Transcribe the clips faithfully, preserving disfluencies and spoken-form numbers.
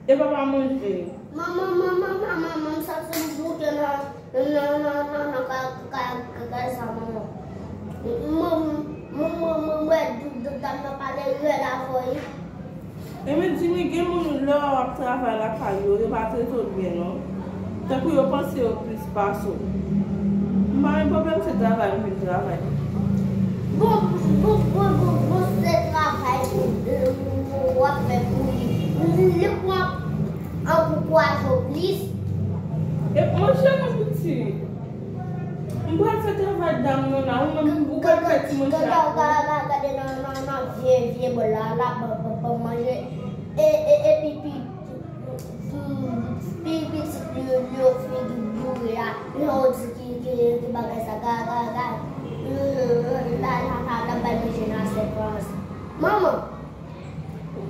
Epa pa manje. Manman, manman, manman, manman, m santi m bouke nan nan nan nan nan kay kay kay sa manman. Mwen mwen mwen mwen wè dam nan pale rèd avè w wi. Ebyen Jimmy, gen moun lè w ap travay lakay yo, yo pa trete w byen non. Tankou yo panse yo plis pase w. M pa gen pwoblèm, se travay m vin travay. Bon, bon, bon, bon, bon, se travay w ap fè pou li. Li pran ankouraje w plis. E manje mwen piti. M pral fè travay dam nan la, ou menm ou pral fè ti manje a. Gade nan nan nan vye vye bòl la, la ban ban ban manje. E e epi pi pi pitit li yo figi boure a, lè w di ki ki ki bagay sa, gade gade gade. La la la la bay manje nan sèfans. Manman.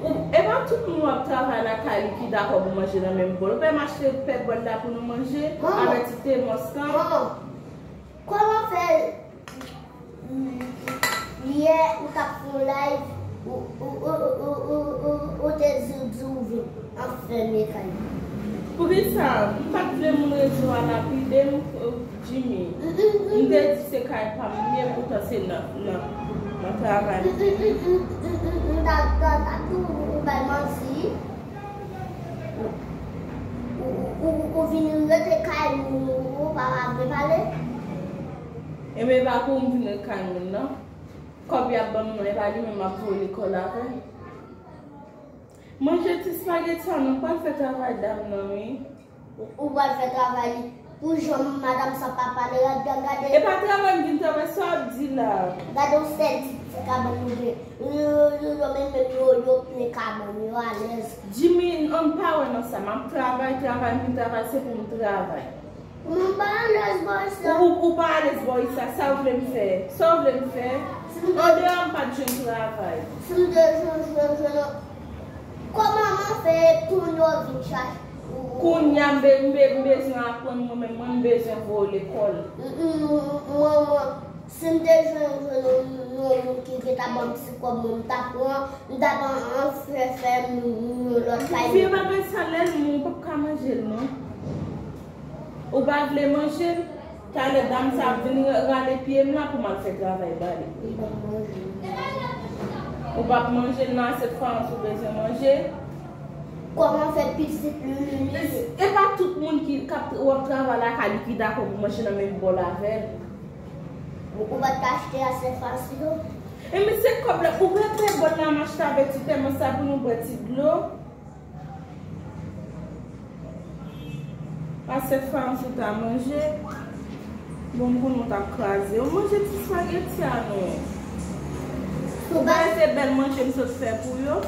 Ou, e pa tout moun w ap travay lakay li ki dakò pou manje nan menm bòl. Ou pa m achte pè bòl la pou nou manje avè ti te mòs lan. Kòman fè yè ou t ap fè yon live ou ou ou ou ou ou ou te di di ou vin anfèmen kay ou? Poukisa m pa t vle moun rezo a lapide m? Jimmy, m te di se kay pa m li ye, poutan se nan nan nan travay. M ta ta ta tou ou bay manti. Ou ou ou vin rete kay moun ou pa pa vle pale. Ebyen pa pou m vin rete kay moun nan. Kòb y ap ban m nan e pa li menm m ap voye lekòl avè. Manje ti spageti sa non, pral fè travay dam nan wi. Ou pral fè travay li pou jan madanm sa pa pale a gade. E pa travay m vin travay, sa w ap di la? Gade yon sèl ti ti kabann nou gen. Yo yo yo menm menm yo yo plen kabann yo alèz. Jimmy, an pa wè nan sa, m ap travay, travay, m vin travay, se pou m travay. Mwen pa alèz bò sa. Ou ou pa alèz bò sa, sa w vle m fè? Sa w vle m fè? Andeyò m pa t jwenn travay. Si m te jwenn jwenn jwenn. Kòman mwen fè pou yo vin chache? Kounye a m be- m be- m bezwen aprann mwen menm, mwen m bezwen voye lekòl. Mwen mwen si m te jwenn jwenn yon moun ki ki ta ban m ti kòb mwen m ta pran, m ta ban an fè fè m yon lòt kay. Vye bagay sa lè l mou ou p ap ka manje l non. Ou pa vle manje l? Talè dam sa ap vin rale pye m la pou m al fè travay ba li. Ou p ap manje l nan asyèt fans ou bezwen manje. Kòman fè pitit li li li. E pa tout moun ki k ap w ap travay lakay li ki dakò pou manje nan menm bòl avè l. Ou pa t ka achte asyèt fans li tou? E men se kòb la ou prepare bòl la m achte avè ti tèmòs sa pou nou bwè ti dlo. Asyèt fans ou ta manje. Bon pou nou t ap kraze. Ou manje ti spageti a non. Ou pa se bèl manje m sot fè pou yo.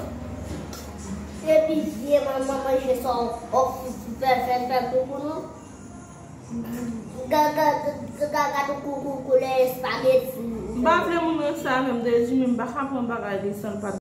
Epi vye manman manje sa w fè fè fè pou pou nou. Gade kou kou koulè espageti. M pa vle moun ranse avè m de Jimmy, m pa ka pran bagay li san l pa